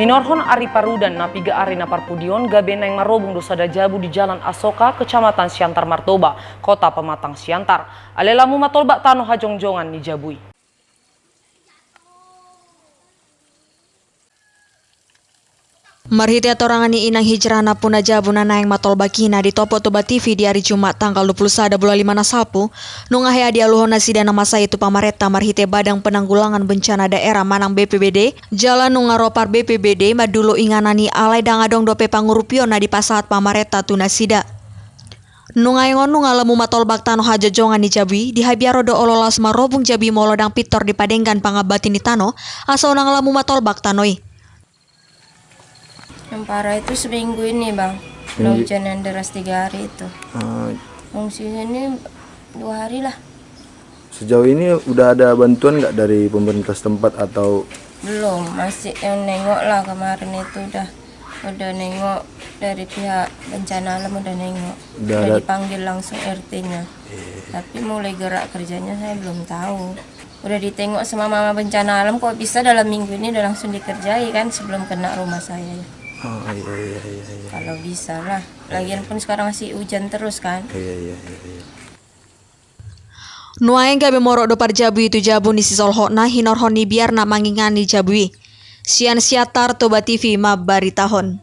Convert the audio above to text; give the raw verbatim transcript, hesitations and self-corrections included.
Ninorhon ari parudan na piga ari na parpudi on gabe naeng marobung do sada jabu di Jalan Asoka, Kecamatan Siantar Martoba, Kota Pematang Siantar. Alai lam ma tolbak tano hajongjongan ni jabu i. Marhite hatorangan ni inang Hijrah nampuna jabu na naeng matolbak i na ditopot Toba T V di ari Jumat tanggal dua puluh sada bulan lima na sapu, nunga hea dialuhon nasida na masa i tu pamarenta marhite Badan Penanggulangan Bencana Daerah manang B P B D, jala nunga ro par B P B D mandulu inganan i alai ndang adong dope pangurupion na dipasahat pamarenta tu nasida. Nunga ingon nunga lam ma tolbak tano hajongjongan ni jabu i, dihabiaron do olo laos marobung jabu i molo ndang pintor dipadenggan pangambati ni tano, asa unang lam ma tolbak tano i. Yang parah itu seminggu ini, Bang. Kena hujan yang deras tiga hari itu. Pengungsinya ini dua hari lah. Sejauh ini udah ada bantuan nggak dari pemerintah setempat atau? Belum, masih yang nengok lah kemarin itu udah, udah nengok dari pihak bencana alam udah nengok. Udah dipanggil langsung R T-nya. Tapi mulai gerak kerjanya saya belum tahu. Udah ditengok sama mama bencana alam, kok bisa dalam minggu ini udah langsung dikerjai kan sebelum kena rumah saya ya. Oh, iya, iya, iya, iya. Kalau bisa lah. Lagian pun sekarang masih hujan terus kan. Iya, iya, iya, iya. Nuaeng gabe morot do parjabu i tu jabu ni sisolhotna hinorhon ni biar na mangingan ni jabu i. Sian Siantar, Toba T V mambaritahon.